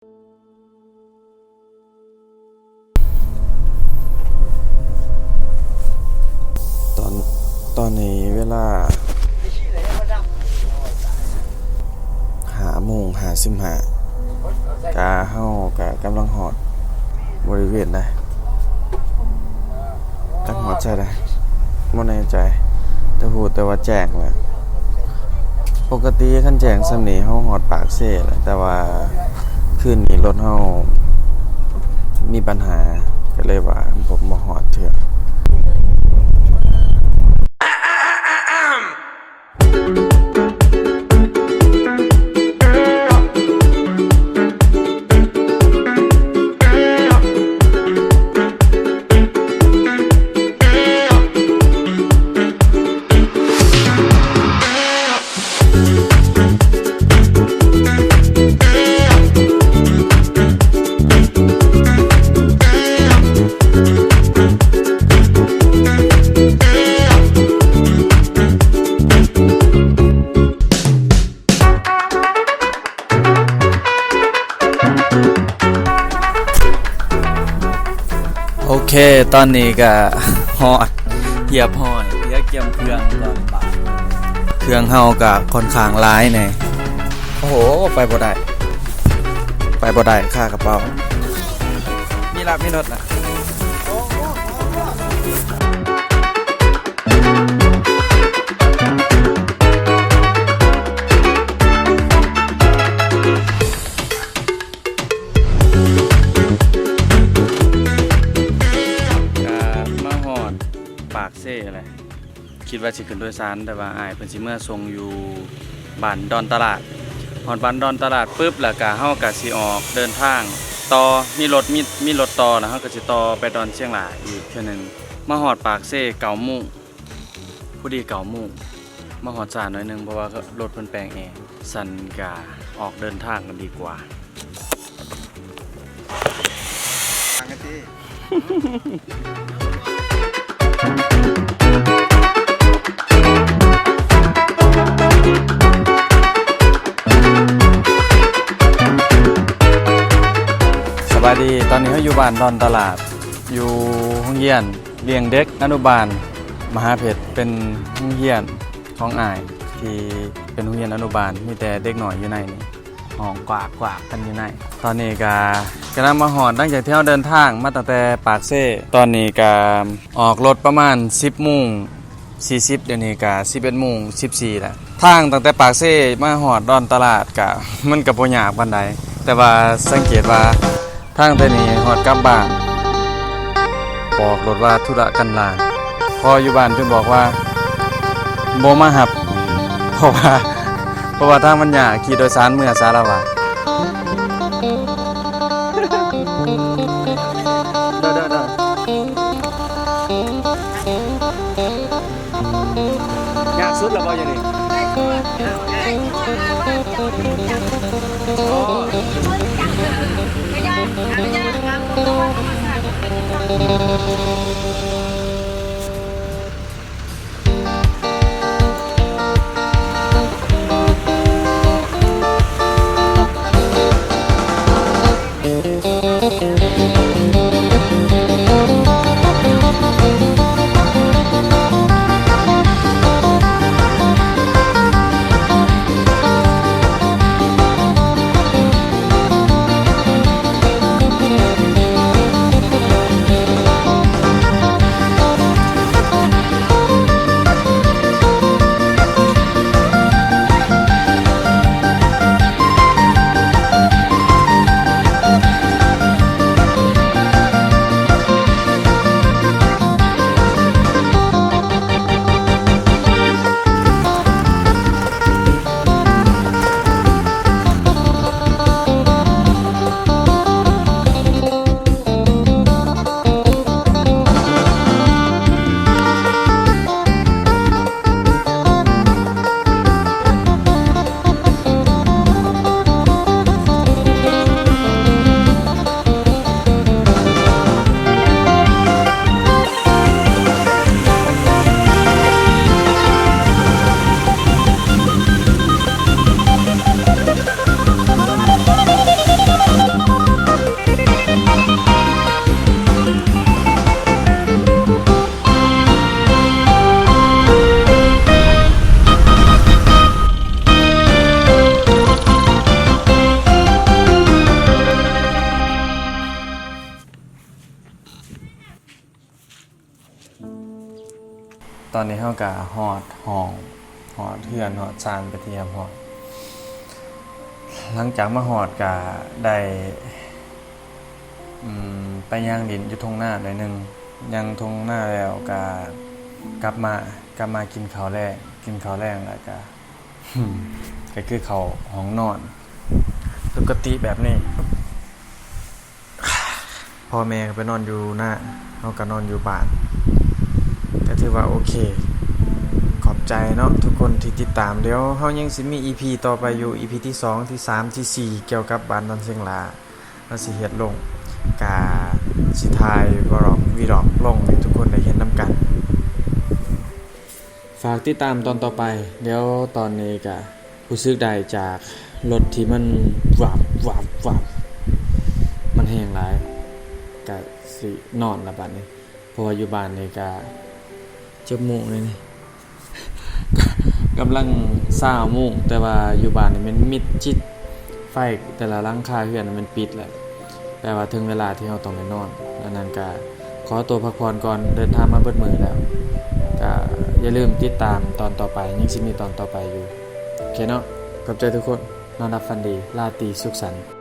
ຕອນ ຕອນນີ້ເວລາຫ້າໂມງຫ້າສິບຫ້າ ກະ ເຮົາກະກຳລັງຮອດບໍລິເວນໃດ ຈັກຮອດໃສໃດ ບໍ່ແນ່ໃຈ ແຕ່ຮູ້ແຕ່ວ່າແຈ້ງແລ້ວ. ປົກກະຕິຄັນແຈ້ງສ່ຳນີ້ເຮົາຮອດປາກເຊແລ້ວ ແຕ່ວ່າຄືນນີ້ລົດເຮົາມີບັນຫາ ກະເລີຍວ່າບໍ່ ບໍ່ຮອດເທື່ອ. ໂອເຄ ຕອນນີ້ກະຮອດຮຽບຮ້ອຍ ເຫຼືອກຽມເຄື່ອງກ່ອນບາດ ເຄື່ອງເຮົາກະຂ້ອນຂ້າງຫຼາຍແດ່. ໂອ້ໂຫ ໄປບໍ່ໄດ້ ໄປບໍ່ໄດ້ ຄາກະເປົາ ມີລາບມີລົດນະ. ກະມາຮອດປາກເຊແລ້ວ ຄິດວ່າຊິຂຶ້ນໂດຍສານ ແຕ່ວ່າອ້າຍເພິ່ນຊິເມືອສົ່ງຢູ່ບ້ານດອນຕະຫຼາດ. ຮອດບ້ານດອນຕະຫຼາດປຶບ ແລ້ວກະເຮົາກະຊິອອກເດີນທາງຕໍ່ ມີລົດ ມີ ມີລົດຕໍ່ ແລ້ວເຮົາກະຊິຕໍ່ໄປດອນຊຽງຫຼາຍອີກເທື່ອໜຶ່ງ. ມາຮອດປາກເຊເກົ້າໂມງ ພໍດີເກົ້າໂມງ ມາຮອດຊ້າໜ້ອຍໜຶ່ງ ເພາະວ່າລົດເພິ່ນແປງແອ. ຊັ້ນກະອອກເດີນທາງກັນດີກວ່າ. ສະບາຍດີ ຕອນນີ້ເຮົາຢູ່ບ້ານດອນຕະຫຼາດ ຢູ່ໂຮງຮຽນ ລ້ຽງເດັກອະນຸບານມະຫາເພັດ ເປັນໂຮງຮຽນຂອງອ້າຍທີ່ເປັນໂຮງຮຽນອະນຸບານ ມີແຕ່ເດັກນ້ອຍຢູ່ໃນນີ້ ຮ້ອງກວາກໆກັນຢູ່ໃນ. ຕອນນີ້ກະກຳລັງມາຮອດ ຫຼັງຈາກທີ່ເຮົາເດີນທາງມາຕັ້ງແຕ່ປາກເຊ ຕອນນີ້ກະອອກລົດປະມານສິບໂມງສີ່ສິບ ດຽວນີ້ກະສິບເອັດໂມງສິບສີ່ແລ້ວ. ທາງຕັ້ງແຕ່ປາກເຊມາຮອດດອນຕະຫຼາດກະ ມັນກະບໍ່ຍາກປານໃດ ແຕ່ວ່າສັງເກດວ່າ ທາງແຕ່ນີ້ຮອດກັບບ້ານ ບອກໂລດວ່າທຸລະກັນລານ ພໍຢູ່ບ້ານຈຶ່ງບອກວ່າບໍ່ມາຮັບ ເພາະວ່າ ເພາະວ່າທາງມັນຍາກ ຂີ່ໂດຍສານເມືອສາລະວາ. ຍາກສຸດແລ້ວບໍ່ຢູ່ນີ້? ຕອນນີ້ເຮົາກະຮອດຫ້ອງ ຮອດເຮືອນ ຮອດຊານເປັນທີ່ຮຽບຮ້ອຍ. ຫຼັງຈາກມາຮອດກະໄດ້ ອືມ ໄປຍ່າງຫຼິ້ນຢູ່ທົ່ງນາໜ້ອຍໜຶ່ງ, ຍ່າງທົ່ງນາແລ້ວກະກັບມາ ກັບມາກິນເຂົ້າແລງ ກິນເຂົ້າແລງແລ້ວກະ ກະຄືເຂົ້າຫ້ອງນອນປົກກະຕິແບບນີ້. ພໍ່ແມ່ກະໄປນອນຢູ່ນາ ເຮົາກະນອນຢູ່ບ້ານ ກະຖືວ່າໂອເຄ. ຂອບໃຈເນາະທຸກຄົນທີ່ຕິດຕາມ. ດຽວເຮົາຍັງຊິມີອີພີຕໍ່ໄປຢູ່ ອີພີທີສອງ ທີສາມ ທີສີ່ ກ່ຽວກັບບ້ານດອນຊຽງຫຼາ ເຮົາຊິເຮັດລົງ ກະຊິຖ່າຍວລັອກ ວີລັອກລົງໃຫ້ທຸກຄົນໄດ້ເຫັນນຳກັນ. ຝາກຕິດຕາມຕອນຕໍ່ໄປ. ດຽວຕອນນີ້ກະຮູ້ສຶກໄດ້ຈາກລົດທີ່ມັນວັບ ວັບ ວັບ ມັນແຮງຫຼາຍ. ກະຊິນອນລະບາດນີ້ ເພາະວ່າຢູ່ບ້ານນີ້ກະຈັກໂມງແລ້ວນີ້ ກຳລັງຊາວໂມງ ແຕ່ວ່າຢູ່ບ້ານນີ້ແມ່ນມິດຊິດ ໄຟແຕ່ລະຫຼັງຄາເຮືອນແມ່ນປິດແລ້ວ. ແປວ່າເຖິງເວລາທີ່ເຮົາຕ້ອງໄດ້ນອນ. ອັນນັ້ນກະຂໍຕົວພັກຜ່ອນກ່ອນ ເດີນທາງມາເບິດມື້ແລ້ວ. ກະຢ່າລືມຕິດຕາມຕອນຕໍ່ໄປ ຍັງຊິມີຕອນຕໍ່ໄປຢູ່. ໂອເຄເນາະ ຂອບໃຈທຸກຄົນ. ນອນຫຼັບຝັນດີ ລາຕີສຸກສັນ.